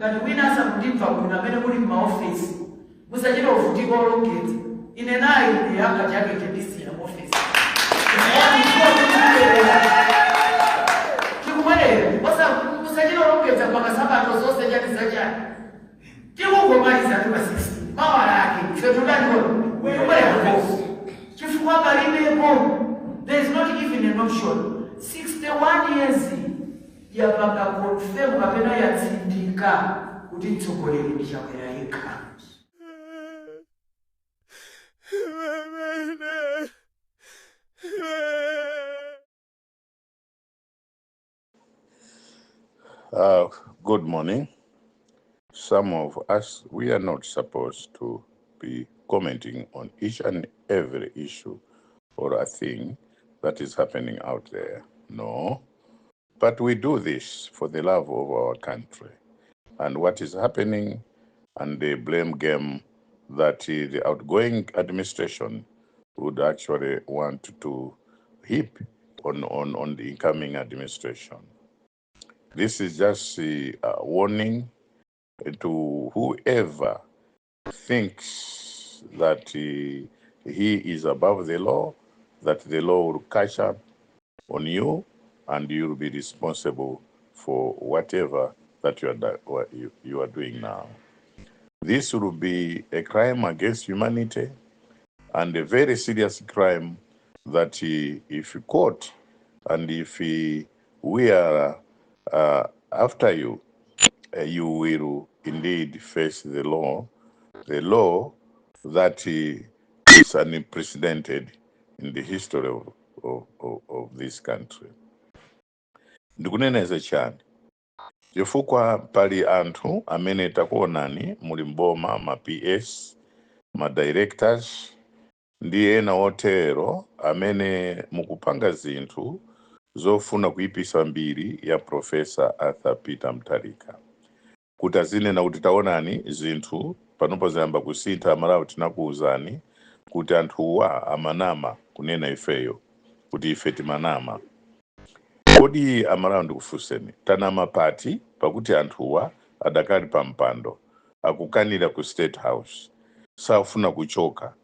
Ngati wina asakundimva bwino, amene muli m'maofesi, musachite uvutika olongedza. Ine nayi yanga jakete ndisiya muofesi. Tikubwerera, musachite olongedza mpaka sabato zonse chati zachani. Tikungomaliza tu pa 16 mawala ake, ife tudani kubwerera kukosi, chifukwa palibepo, there is not even an option. 61 years yapanga confirm kapena yatsindika kuti mtsogoleri ndi Chakwera yekha. Good morning. Some of us, we are not supposed to be commenting on each and every issue or a thing that is happening out there. No. But we do this for the love of our country and what is happening and the blame game that the outgoing administration would actually want to heap on the incoming administration. This is just a warning to whoever thinks that he is above the law, that the law will catch up on you and you will be responsible for whatever that what you are doing now. This will be a crime against humanity and a very serious crime that if you caught and if we are after you, you will indeed face the law that is unprecedented in the history of this country. Ndikuneneza chani? Chifukwa pali anthu amene takuonani muli mboma, ma PS, ma directors ndi ena otero, amene mukupanga zinthu zofuna kuipisa mbiri ya Professor Arthur Peter Mutharika, kuti azinena kuti taonani, zinthu panopo zayamba kusintha, Malawi tinakuwuzani kuti anthuwa amanama, kunena ifeyo kuti ife timanama. Kodi Amalawi, ndikufunseni, tanama pati? Pakuti anthuwa adakali pa mpando, akukanira ku State House, safuna kuchoka,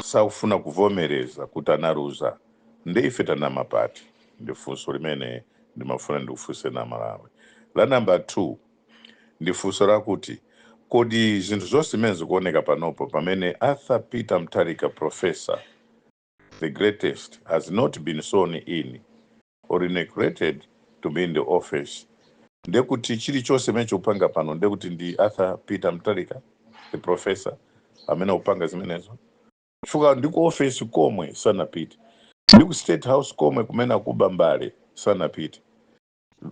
sakufuna kuvomereza kuti analuza. Ndi ife tanama pati? Ndi funso limene ndimafuna ndikufunse na Malawi. La namba 2 ndi funso lakuti, kodi zinthu zonse zimene zikuoneka panopo, pamene Arthur Peter Mutharika, professor, the greatest, has not been sworn in or inaugurated to be in the office, ndekuti chilichonse chimene chikupanga pano ndekuti ndi Arthur Peter Mutharika the professor amene akupanga zimenezo? Chifukwa ndi ku office komwe sanapite, ndi ku State House komwe kumene akuba mbale sanapite,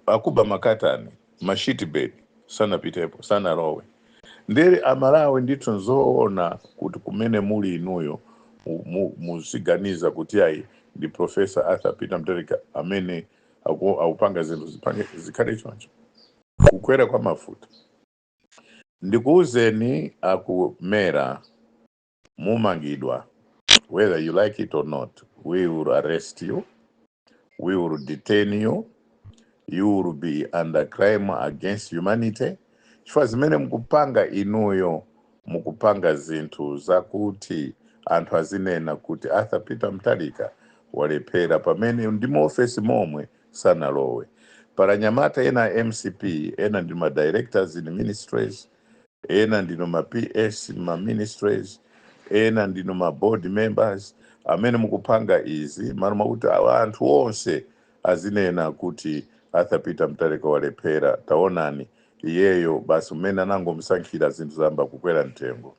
akuba makatani, ma sheet bed, sanapitepo, sanalowe. Ndere Amalawi, ndithu nzoona kuti kumene muli inuyo muziganiza kuti ayi, ndi Professor Arthur Peter Mutharika amene akupanga zinthu zikhale choncho, kukwera kwa mafuta? Ndikuwuzeni, akumera mumangidwa, whether you like it or not. We will arrest you, we will detain you, you will be under crime against humanity, chifukwa zimene mukupanga inuyo, mukupanga zinthu zakuti anthu azinena kuti Arthur Peter Mutharika walephera, pamene ndi muofesi momwe sanalowe. Paranyamata ena a MCP, ena ndi ma directors in ministries, ena ndino ma PS ma ministries, ena ndino ma board members, amene mukupanga izi malo mwakuti awa anthu onse azinena kuti Arthur Peter Mutharika walephera. Taonani, iyeyo basi mmene anangomusankhira, zinthu zamba kukwera mtengo.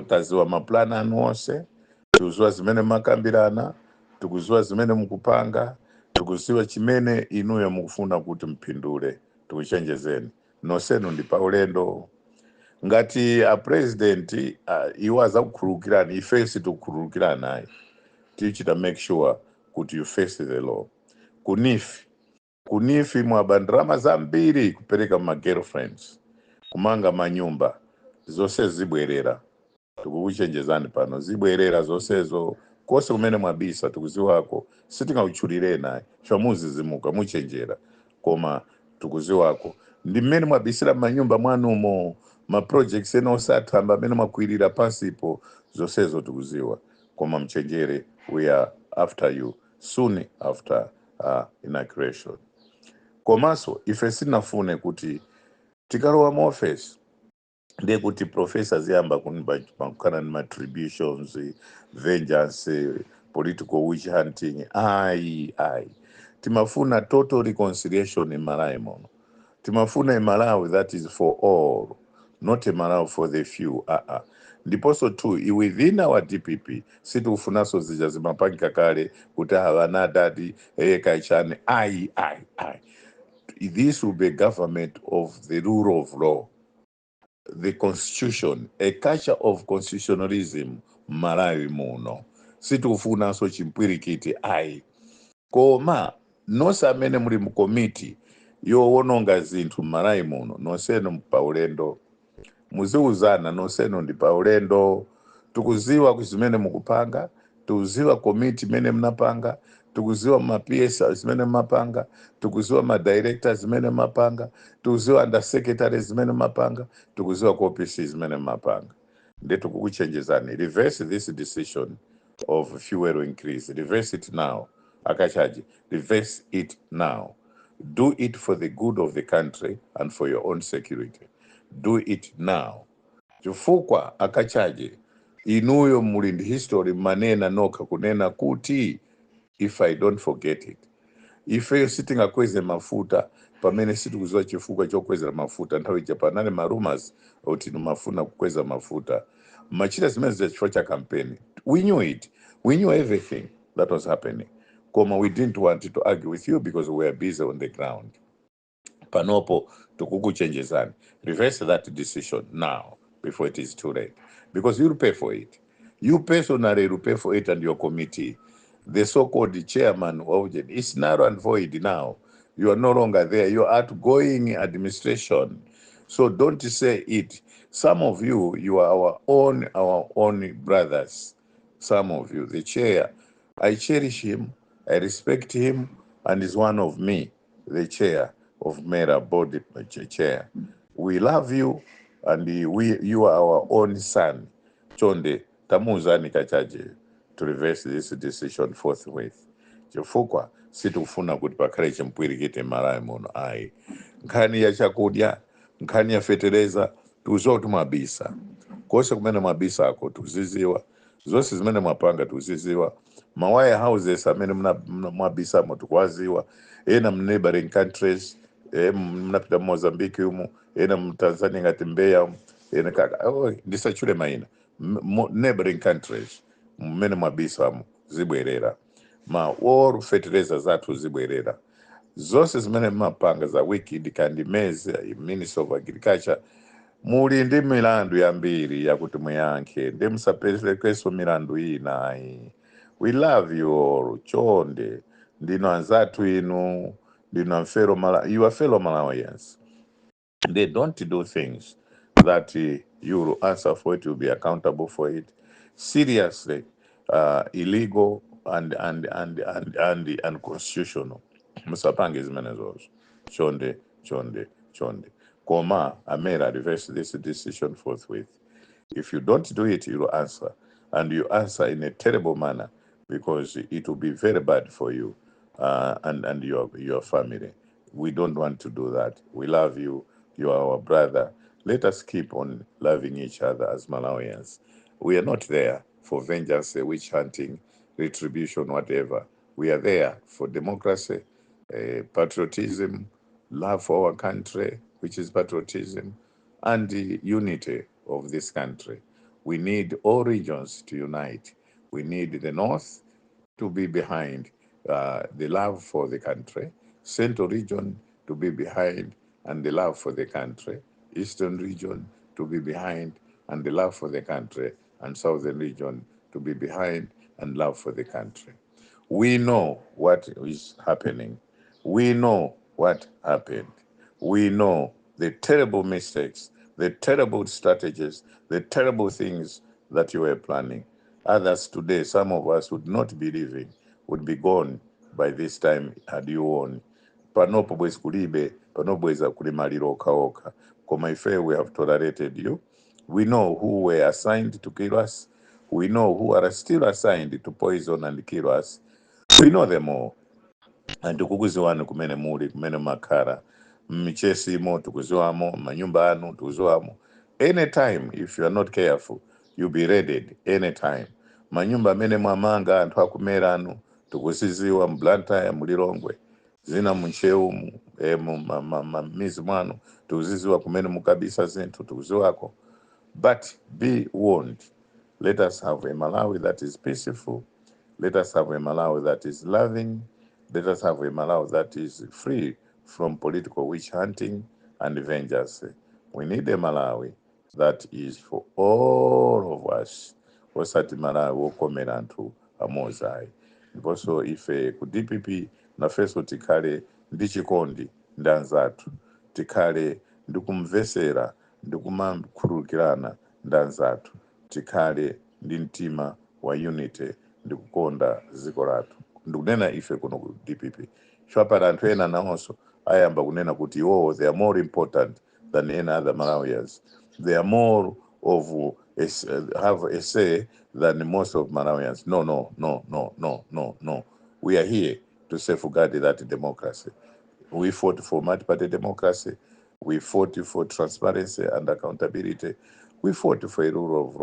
Taziwa maplani anu onse, tikuziwa zimene makambirana, tikuziwa zimene mukupanga, tikuziwa chimene inuyo mukufuna kuti mpindule. Tikuchenjezeni nonsenu, ndi paulendo. Ngati a president iwo azakukhululukirani, ifensi tikukhululukirani naye. Tichita make sure kuti you face the law. Ku NEEF, ku NEEF mwaba ndalama zambiri, kupereka ma girlfriends, kumanga manyumba, zonse zibwerera. Tikukuchenjezani pano, zibwerera zonsezo. Konse kumene mwabisa tikuziwako. Sitingakutchulireni ayi, chifukwa muzizimuka, muchenjera, koma tikuziwako. Ndi mmene mwabisira m'manyumba mwanumo, ma projects ena osathamba amene mwakwirira pansipo, zonsezo tikuziwa. Koma mchenjere, we are after you soon after inauguration. Komanso ife sinafune kuti tikalowa mu office ndiye kuti professor ziyamba kukhala ndi matributions, vengeance, political witch hunting. Ayi, ayi, timafuna total reconciliation in Malawi muno. Timafuna a Malawi that is for all, not a Malawi for the few. Ndiponso two, within our DPP sitikufunanso zija zimapangika kale kuti avana adadi eye kaichani. Ayi, ayi, ayi. This will be a government of the rule of law, the constitution, a culture of constitutionalism Malawi muno. Sitikufunanso chimpwirikiti, ayi. Koma nonse amene muli mu komiti yowononga zinthu m'Malawi muno, nonsenu paulendo, muziuzana, nonsenu ndi paulendo. Tikuziwa zimene mukupanga, tikuziwa komiti imene mnapanga, tikuziwa ma PS zimene mumapanga, tikuziwa ma director zimene mumapanga, tikuziwa under secretary zimene mumapanga, tikuziwa ku OPC zimene mumapanga. Ndi tikukuchenjezani, reverse this decision of fuel increase. Reverse it now, Akachaji. Reverse it now. Do it for the good of the country and for your own security. Do it now, chifukwa Akachaje, inuyo muli ndi history. Manena nokha kunena kuti, if I don't forget it, ifeyo sitingakweze mafuta pamene sitikuziwa chifukwa chokwezera mafuta. Nthawi ija panali ma rumors kuti mafuna kukweza mafuta, machita zimene zija chifukwa cha campaign. We knew it, we knew everything that was happening, koma we didn't want to argue with you because we were busy on the ground. Panopo tikukuchenjezani, reverse that decision now before it is too late, because you'll pay for it. You personally will pay for it, and your committee, the so-called chairman of it, it's null and void now. You are no longer there. You are outgoing administration, so don't say it. Some of you, you are our own brothers, some of you. The chair, I cherish him, I respect him, and is one of me, the chair of MERA board chair. We love you and we you are our own son. Chonde tamuuzani Kachaje to reverse this decision forthwith, chifukwa sitikufuna kuti pakhale chimpwirikiti m'Malawi muno, ayi. Nkhani ya chakudya, nkhani ya fetereza, tikuziwa kuti mwabisa konse kumene mwabisako, tikuziziwa zonse zimene mwapanga, tikuziziwa. Ma warehouses amene mwabisamo tikuwaziwa, ena mu neighboring countries, mnapita mu Mozambique umu, ena mu Tanzania ngati Mbeya umu, ena kaka, oh, ndisachule mayina. Neighboring countries mmene mwabisamo zibwerera, ma all fertilizer zathu zibwerera, zonse zimene mumapanga za wicked kandi maize. Minister of Agriculture, muli ndi milandu yambiri yakuti muyankhe, ndi musaperekenso milandu ina, ayi. We love you all. Chonde, ndinu anzathu inu, ndinu amfero Mala, you are fellow Malawians. They don't do things that you will answer for it, you'll be accountable for it. Seriously, illegal and unconstitutional. Musapange zimenezozo. Chonde, chonde, chonde. Koma, a MERA, reverse this decision forthwith. If you don't do it, you will answer. And you answer in a terrible manner because it will be very bad for you and your family. We don't want to do that. We love you. You are our brother. Let us keep on loving each other as Malawians. We are not there for vengeance, witch hunting, retribution, whatever. We are there for democracy, patriotism, love for our country, which is patriotism, and the unity of this country. We need all regions to unite. We need the North to be behind the love for the country, Central region to be behind and the love for the country, Eastern region to be behind and the love for the country, and Southern region to be behind and love for the country. We know what is happening. We know what happened. We know the terrible mistakes, the terrible strategies, the terrible things that you were planning. Others today, some of us would not be living, would be gone by this time had you won. Panopo bwezi kulibe Panobweza kuli maliro okhaokha. Koma ife, we have tolerated you. We know who were assigned to kill us. We know who are still assigned to poison and kill us. We know them all and tikukuziwani kumene muli, kumene makhala mmichesimo, tikuziwamo manyumba anu, tikuziwamo. Anytime, if you are not careful, you'll be raided anytime. Manyumba amene mwamanga anthu akumera anu tikuziziwa, mBlantyre, muLilongwe, zina muNtcheu, mizi mwanu tikuziziwa, kumene mukabisa zinthu tikuziwako. But be warned, let us have a Malawi that is peaceful. Let us have a Malawi that is loving. Let us have a Malawi that is free from political witch hunting and vengeance. We need a Malawi that is for all of us, osati Malawi wokomera anthu amodzi ayi. Ndiponso ife ku DPP nafenso tikhale ndi chikondi ndi anzathu, tikhale ndi kumvesera ndi kumakhululukirana ndi anzathu, tikhale ndi mtima wa unity ndi kukonda dziko lathu. Ndikunena ife kuno ku DPP chwapala, anthu ena nawonso ayamba kunena kuti iwowo they are more important than any other Malawians, they are more of a, have a say than most of Malawians. No, no, no, no, no, no, no. We are here to safeguard that democracy. We fought for multi-party democracy. We fought for transparency and accountability. We fought for a rule of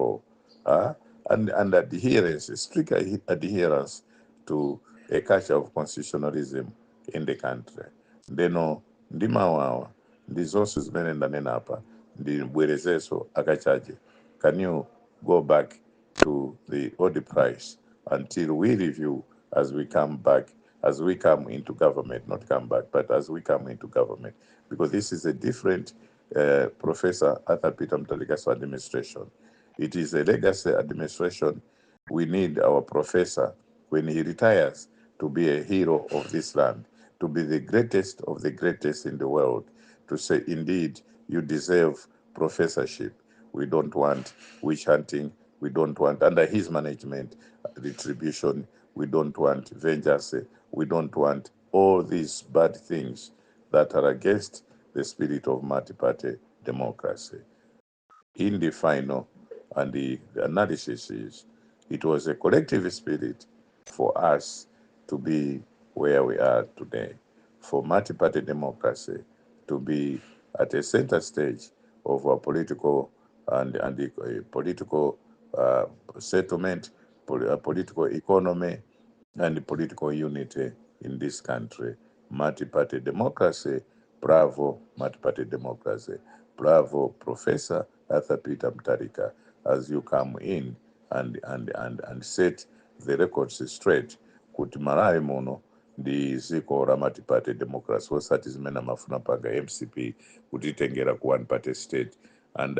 law and adherence, strict adherence to a culture of constitutionalism in the country. Ndeno ndimawawa ndi zonse zimene ndanena apa. Ndibwerezenso, akachaje, can you go back to the old price until we review as we come back, as we come into government, not come back, but as we come into government, because this is a different Professor Arthur Peter Mutharika's administration. It is a legacy administration. We need our professor, when he retires, to be a hero of this land, to be the greatest of the greatest in the world, to say, "Indeed, you deserve professorship." We don't want witch hunting. We don't want, under his management, retribution. We don't want vengeance. We don't want all these bad things that are against the spirit of multi-party democracy. In the final and the analysis is, it was a collective spirit for us to be where we are today, for multi-party democracy to be at a center stage of our political and the political settlement, political economy, and political unity in this country. Multi-party democracy, bravo, multi-party democracy. Bravo, Professor Arthur Peter Mutharika, as you come in and set the records straight kuti Malawi muno ndi dziko la multi-party democracy, osati zimene amafuna panga MCP kutitengera ku one party state and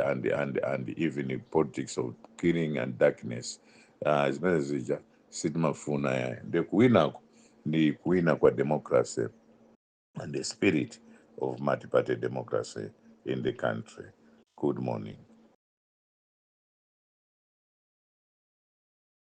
even politics of killing and darkness. Zimene zija sitimafuna yayi. Ndi kuwinako ndi kuwina kwa democracy and the spirit of multi-party democracy in the country. Good morning.